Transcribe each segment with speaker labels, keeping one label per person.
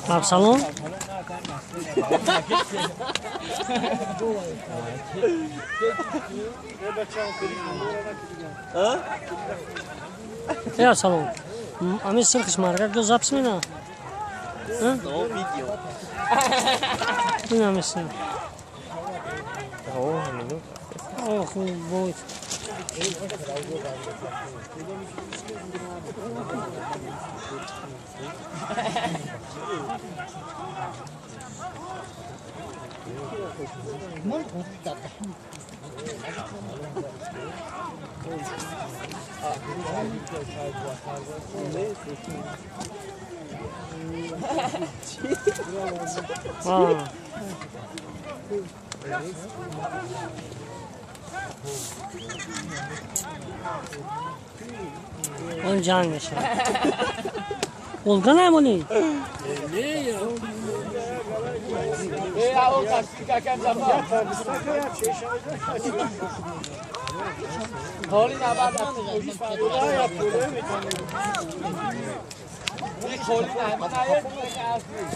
Speaker 1: Абсалом. Э, Абсалом. Ами сирхиш маргак ду запись мена?
Speaker 2: Видео.
Speaker 1: Ина мисин.
Speaker 2: О, минут.
Speaker 1: Ох, будет. Он ҷанг мешавад. Олга намонӣ?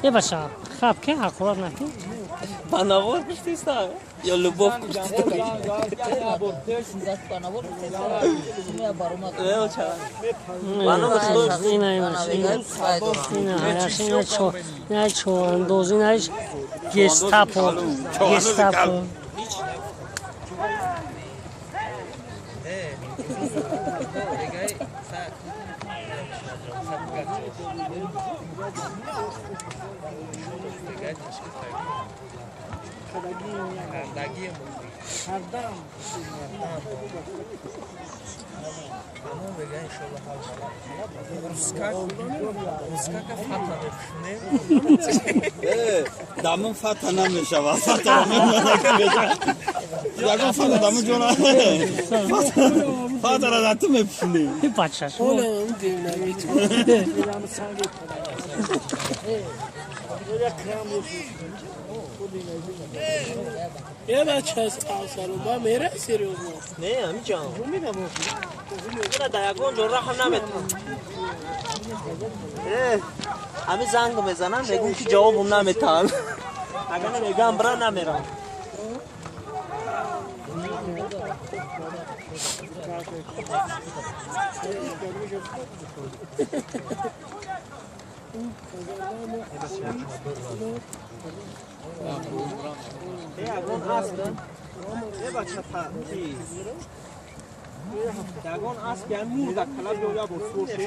Speaker 1: Е баша, хаб ки ҳақорат накун.
Speaker 2: Ба навор гуфтиста ё любовь гуфтиста?
Speaker 1: Ина чоандоз, ина гестапо, гестапо.
Speaker 3: Дамон фата намешавад. Фата намешавад. Ягон фата дамон ҷона. Фатара да ту мепӯшунӣ.
Speaker 1: Бачаш.
Speaker 4: Я бача Абсалом, мера серьёзно.
Speaker 2: Не, амиҷон. Ина да ягон ҷо раҳм наметавон. Ами занг мезанам, мегӯм ки ҷавобум наметавон. Агар намегӯям бира намерам. Ягон асп я мурда кала биёя бо суршу.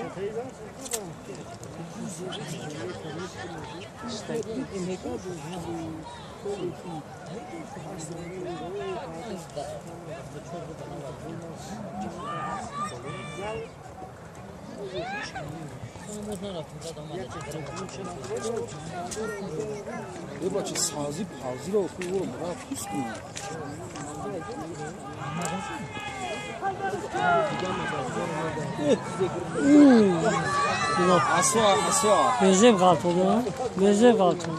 Speaker 3: Бача сази пазиро хуб ра пус кун. Асо асо.
Speaker 1: Безеб ғалтуд, безеб ғалтуд.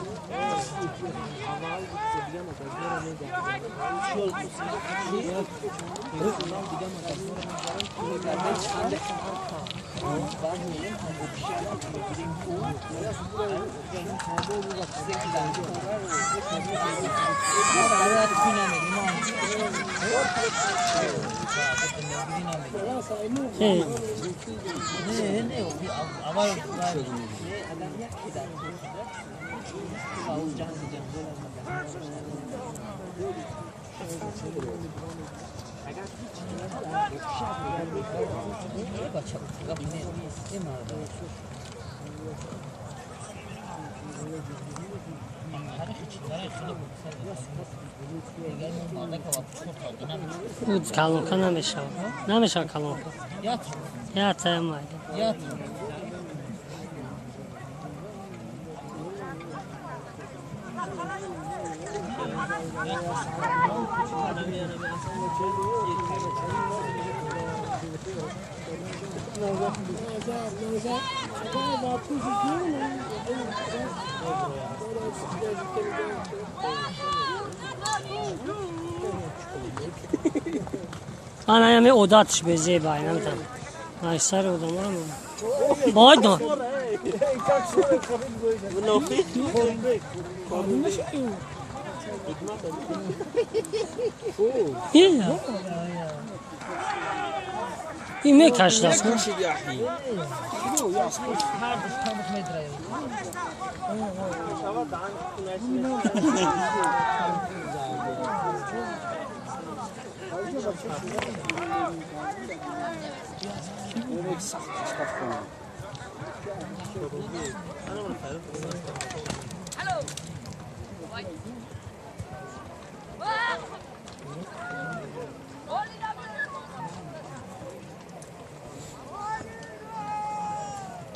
Speaker 1: Калонка намешавад. Намешавад калонка. Ята майда. Ана яме одатш безеба, намитам. Ай сар одамора. Бойдон. Ин мекашидааст.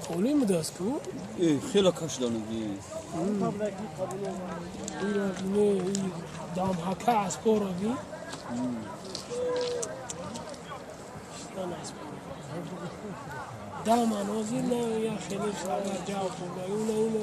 Speaker 4: Холӣ мудаст ку?
Speaker 3: Хеле кашиданагӣ.
Speaker 4: Не, дамҳака аспора би. Дама нозир на я хеле шава ҷав хӯрда. Уна уна.